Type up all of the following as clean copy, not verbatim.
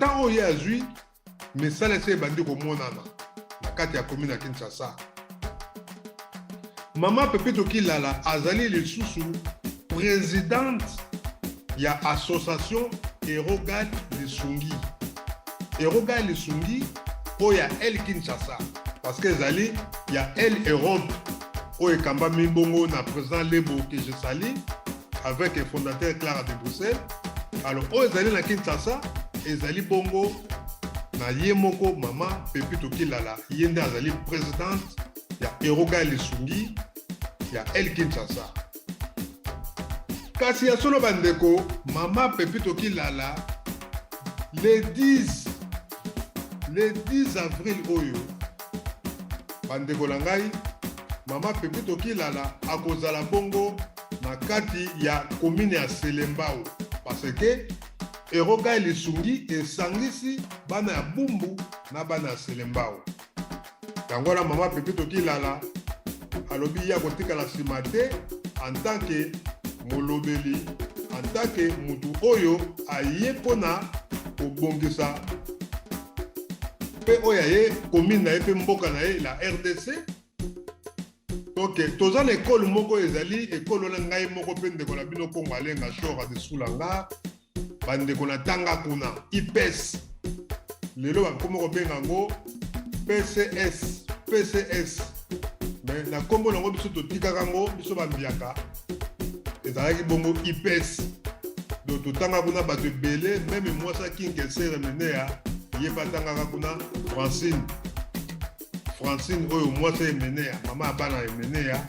temps oyo ye azwi misala esi ebandi komonana na kati ya commune ya Kinshasa. Mama Pepito Kilala azali lisusu présidente ya association Erogal Lisungi. Erogal Lisungi oyo ya El Kinshasa, parce que ezali ya El Europe oyo ekambami bongo na président Lebo que je salue, avec le fondateur Clara de Bruxelles. Alors oyo ezali na Kinshasa ezali bongo na ye moko mama Pepito Kilala, ye nde azali présidente ya Eroga Lisungi ya El Kinshasa. Kasi ya solo bandeko, mama Pepito Kilala, le 10 avril oyo, bandeko na ngai, mama Pepito Kilala akozala bongo na kati ya commune ya Selembao, parce que Eroga Lisungi esangisi bana ya Bumbu na bana ya Selembao. Yango wana mama Pepito Kilala alobi ye akotikala nsima te en tant que molobeli, en tant que mutu oyo aye mpona kobongisa mpe oyo aye commune na ye mpe mboka na ye, la RDC. Ok, toza na ekole moko, ezali ekole wana ngai moko mpe ndeko na bino Kongo Alenga Shor adesula nga, bandeko, na tanga kuna IPS. Lelo bakomi kobenga yango PCS, PCS, mais na nkombo nango biso totikaka yango, biso bambiaka, ezalaki bongo IPS. Donc totanga kuna bato ebele, même mwasi Kinkesere Menea, ye mpe atangaka kuna, Francine, Francine oyo mwasi Emenea, mama ya bana Emenea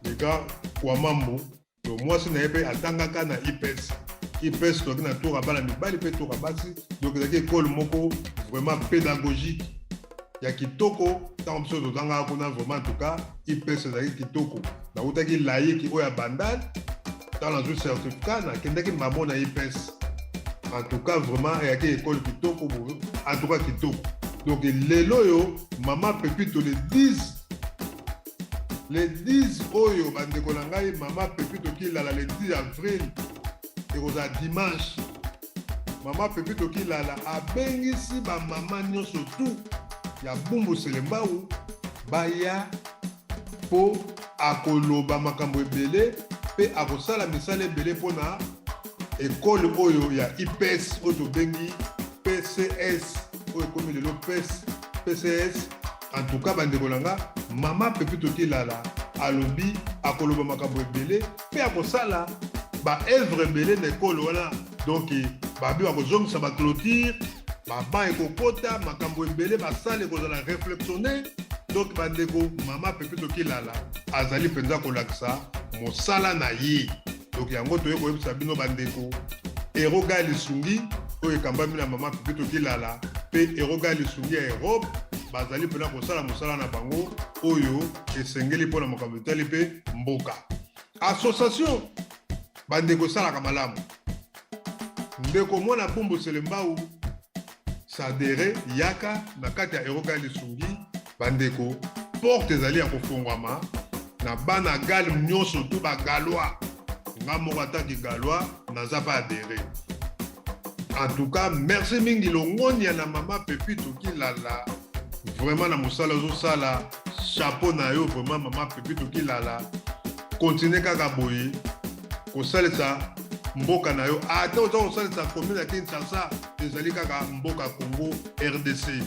leka Kwamambo. Donc mwasi na ye mpe atangaka na IPS. IPS tozalaki na tour ya bana mibali mpe tour ya basi. Donc ezalaki ekole moko vraiment pédagogique ya kitoko. Ntango biso totangaka kuna, vraiment, en tout cas IPS ezalaki kitoko. Nautaki layiki oyo ya Bandal, ntango nazwi certificat nakendaki mamo na IPS. En tout cas vraiment eyaki ekole kitoko, en tout cas kitoko. Donc lelo oyo mama Pepito, le 10, le 10 oyo, bandeko na ngai, mama Pepito Kilala, le 10 avril, ekozala dimanche, mama Pepito Kilala abengisi bamama nyonso tu ya Bumbu Selembao baya, mpo akoloba makambo ebele mpe akosala misala ebele mpona ekole oyo ya IPS oyo tobengi PCS, oyo ekomi lelo PCS. En tout cas bandeko na nga, mama Pepito Kilala alobi akoloba makambo ebele mpe akosala baœuvre ebele na ekole wana. Donc babi bakozongisa baclôture, baban ekokota, makambo ebele, basala ekozala réflexionne. Donc bandeko, mama Pepito Kilala azali mpenza kolakisa mosala na ye. Donc yango toye koyebisa bino bandeko, Eroga Lisungi oyo ekambami na mama Pepito Kilala mpe Eroga Lisungi ya Europe bazali mpena kosala mosala na bango oyo esengeli mpona makambo etali mpe mboka. Association, bandeko, esalaka malamu. Ndeko mwana Bumbu Selembao, adhérer, yaka na kati ya Eroga Lisungi. Bandeko, porte ezali ya kofungwama na bana Gale nyonso tu, bagalois. Nga moko ataki galois, naza mpe adhéré. En tout cas merci mingi, longonia na mama Pepito Kilala, vraiment na mosala ozosala, chapeau na yo vraiment. Mama Pepito Kilala, continue kaka boye kosalisa mboka na yo. Ata oza kosalisa commune ya Kinshasa, ezali kaka mboka Congo RDC.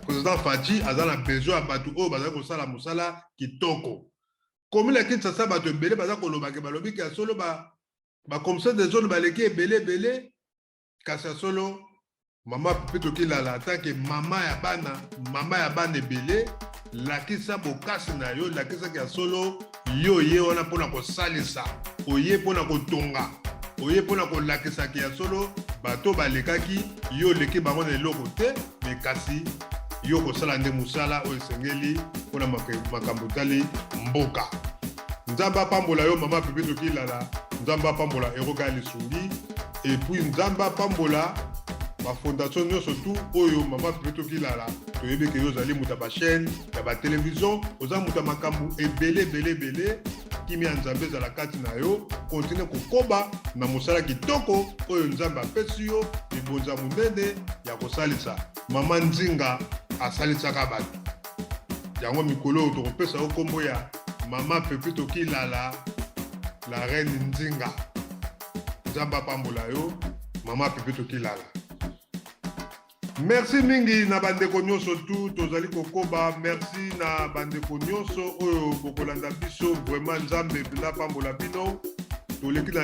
Président Fatshi aza na besoin ya bato oyo bazali kosala mosala kitoko. Commune ya Kinshasa, bato ebele baza kolobake, balobi ke ya solo bacommissaire de zone baleki ebele ebele. Kasi ya solo, mama Pepito Kilala, atanke mama ya bana, mama ya bana ebele, lakisa bokasi na yo, lakisaki ya solo yo ye wana mpona kosalisa, oye mpona kotonga, oye mpona kolakisaki ya solo bato balekaki yo, oleki bango na eloko te, me kasi yo kosala nde mosala oyo esengeli mpona makambo etali mboka. Nzambe apambola yo, mama Pepito Kilala. Nzambe apambola Eroga Lisungi, et puis Nzambe apambola bafondation nyonso tu oyo mama Pepito Kilala. Toyebi ke yo ozali moto ya bachaîne ya batelevizio, oza moto ya makambo ebele ebele ebele. Kimia ya Nzambe ezala kati na yo. Continue kokoba na mosala kitoko oyo Nzambe apesi yo, libonza monene ya kosalisa. Mama Nzinga asalisaka bato. Yango mikolo oyo tokopesa yo nkombo ya Mama Pepito Kilala, la reine Nzinga. Nzambe apambola yo, Mama Pepito Kilala. Merci mingi na bandeko nyonso tu tozali kokoba. Merci na bandeko nyonso oyo bokolanda biso. Vraiment, Nzambe mpenza apambola bino. Toleki na